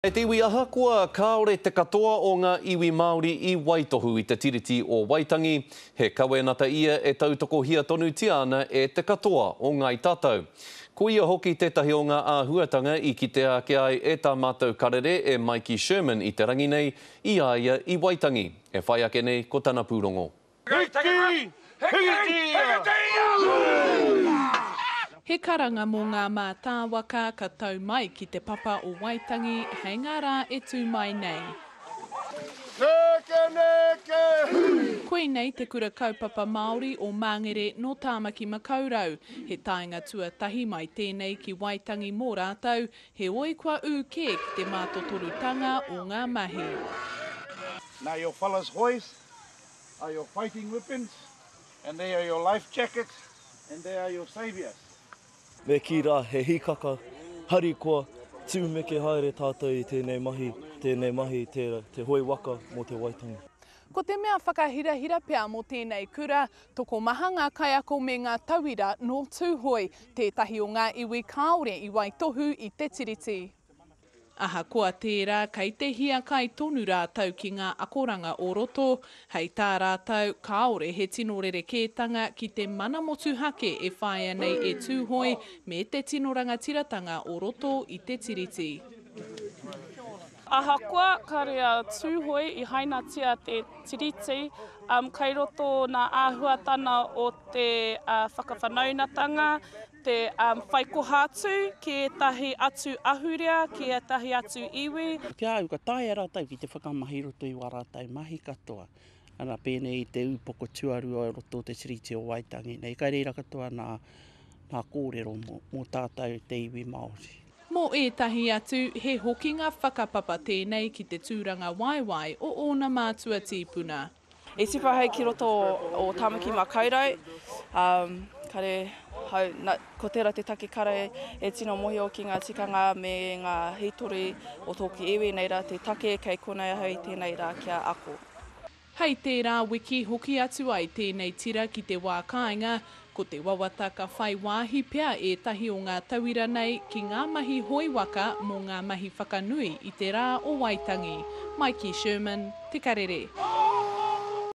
E te iwi ahakoa kāore te katoa o ngā iwi Māori i waitohu i te Tiriti o Waitangi, he kawenata ia e tautokohia tonutia ana e te katoa o Ngāi Tātou. Ko ia hoki tētahi o ngā āhuatanga i kitea ake ai e tā mātou karere e Maiki Sherman i te rangi nei, i a ia i Waitangi. E whai ake nei ko tana pūrongo. Hiki! Hikitia! He karanga mō ngā mātāwaka ka tau mai ki te papa o Waitangi hei ngā rā e tū mai nei. Neke neke hui! Koinei te kura kaupapa Māori o Māngere nō Tāmaki Makaurau. He taenga tuatahi mai tēnei ki Waitangi mō rātou, heoi kua ū kē ki te mātotorutanga o ngā mahi. Now your fellas hoys are your fighting weapons and they are your life jackets and they are your saviours. Me kī rā, he hīkaka, harikoa, tūmeke haere tātou i tēnei mahi, tēnei mahi, te, te hoe waka mō te Waitangi. Ko te mea whakahirahira pea mō tēnei kura, tokomaha ngā kaiako me ngā tauira nō Tūhoe, tētahi o ngā iwi kāore i waitohu i te Tiriti. Ahakoa tērā, kei te hiakai tonu rātou ki ngā akoranga o roto, hei tā rātou, kāore he tino rerekētanga ki te mana motuhake e whāia nei e Tūhoe me te tino rangatiratanga o roto i te Tiriti. Ahakoa kare a Tūhoe i hainatia te Tiriti, kei roto nā āhuatana o te whakawhanaunatanga, Te whai koha atu ki ētahi atu ahurea, ki ētahi atu iwi. Ki a au, ka taea rātou ki te whakamahi i roto i wā rātou mahi katoa. Ana, pēnei i te upoko tuarua o roto o te Tiriti o Waitangi nei, kai reira katoa nā, nā kōrero mō, mō tātou te iwi Māori. Mō ētahi atu, he hokinga whakapapa tēnei ki te tūrangawaewae o ōna mātua tīpuna. I tipu ahau ki roto o Tamaki Makaurau, kare hau, na, ko tera te take kare e tino mohio ki nga tikanga me nga hitori o toku iwi, nei ra te take kei konei ahau i tenei ra kia ako. Hei tērā wiki hoki atu ai tēnei tira ki te wā kāinga, ko te wawata ka whai wāhi pea ētahi o ngā tauira nei ki ngā mahi hoe waka mō ngā mahi whakanui i te rā o Waitangi. Maiki Sherman, Te Karere.